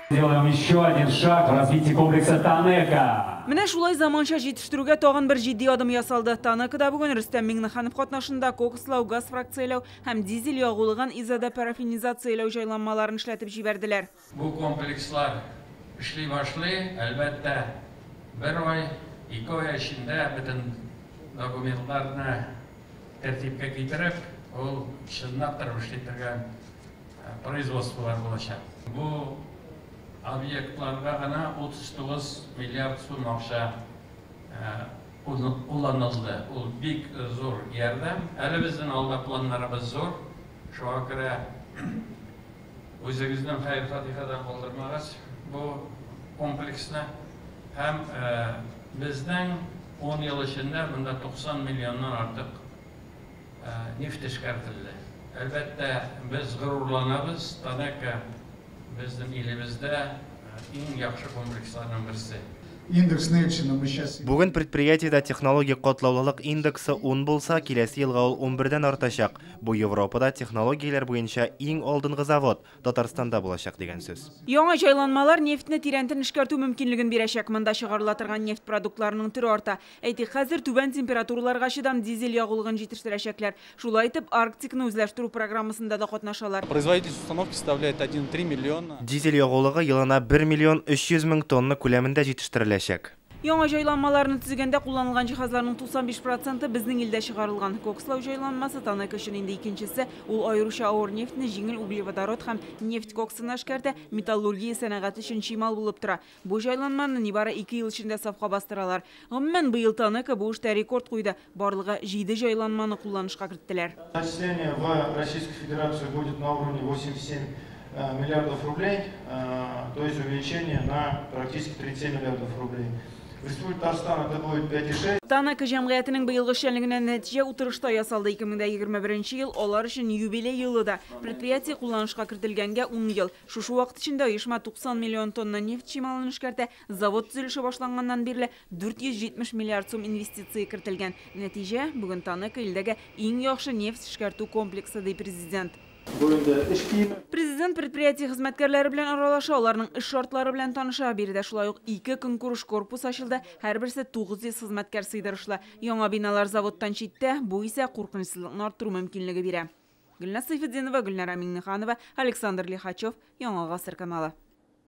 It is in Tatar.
Делаем еще один шаг в развитии комплекса «ТАНЕКО». Менә шулай заманча җитештерүгә тагын бер җитди адым ясалды. ТАНЕКОда бүген Рөстәм Миңнеханов катнашында кокслау, газ фракцияләү һәм дизель ягулыгын изодепарафинизацияләү җайланмаларын эшләтеп җибәрделәр. Бу комплекслар эшли башлый, әлбәттә, бер ай, 2 ай эчендә бөтен документларны тәртипкә китереп, ул чынлап торып эшли торган производстволар булачак. Бу объектларга гына 39 миллиард сум акча кулланылды. Ул бик зур ярдәм. Әле безнең алда планнарыбыз зур. Шуңа күрә үзегезнең хәер-фатихадан калдырмагыз бу комплексны. Һәм безнең 10 ел эчендә монда 90 миллионнан артык нефть эшкәртелде. Әлбәттә, без горурланабыз. ТАНЕКО безнең илебездә иң яхшы комплексларның берсе. Индекс Нельсона мы сейчас... Бүген предприятиедә технологик катлаулылык индексы 10 булса, киләсе елга ул 11-дән артачак. Бу Европада технологияләр буенча иң алдынгы завод Татарстанда булачак дигән сүз. Яңа җайланмалар нефтьне тирәнтен эшкәртү мөмкинлеген бирәчәк. Монда чыгарыла торган нефть продуктларының төре арта. Әйтик, хәзер түбән температураларга чыдам дизель ягулыгын җитештерәчәкләр. Шулай итеп, Арктикны үзләштерү программасында да катнашалар. Производительность установки составляет 1,3 миллиона. Дизель ягулыгы елына 1 миллион 300 мең тонна күләмендә җитештереләчәк. Яңа җайланмаларны төзегәндә кулланылган җиһазларның 95% безнең илдә чыгарылган. Кокслау җайланмасы ТАНЕКО өчен инде икенчесе. Ул аеруча авыр нефтьне җиңел углеводород һәм нефть коксына эшкәртә, металлургия сәнәгате өчен чимал булып тора. Бу җайланманы нибары 2 ел эчендә сафка бастыралар. Гомумән, быел ТАНЕКО бу эштә рекорд куйды. Барлыгы 7 җайланманы кулланышка керттеләр. Начисление в Российскую Федерацию будет на уровне 87 миллиардов рублей, то есть увеличение на практически 37 миллиардов рублей. В Республике Татарстан это будет 5,6. ТАНЕКО җәмгыятенең быелгы эшчәнлегенә нәтиҗә утырышта ясалды. 2021 ел алар өчен юбилей елы да. Предприятие кулланышка кертелгәнгә 10 ел. Шушы вакыт эчендә оешма 90 миллион тонна нефть чималын эшкәртә. Завод төзелеше башланганнан бирле 470 миллиард сум инвестиция кертелгән. Нәтиҗә, бүген ТАНЕКО илдәге иң яхшы нефть эшкәртү комплексы, ди президент. Президент предприятие хезмәткәрләре белән аралаша, аларның эш шартлары белән таныша. Биредә шулай ук 2 көнкүреш корпус ачылды, һәрберсе 900 хезмәткәр сыйдырышлы. Яңа биналар заводтан читтә, бу исә куркынычсызлыкны арттыру мөмкинлеге бирә. Гөлназ Сайфетдинова, Гөлнара Миңнеханова, Александр Лихачев, Яңа Гасыр каналы.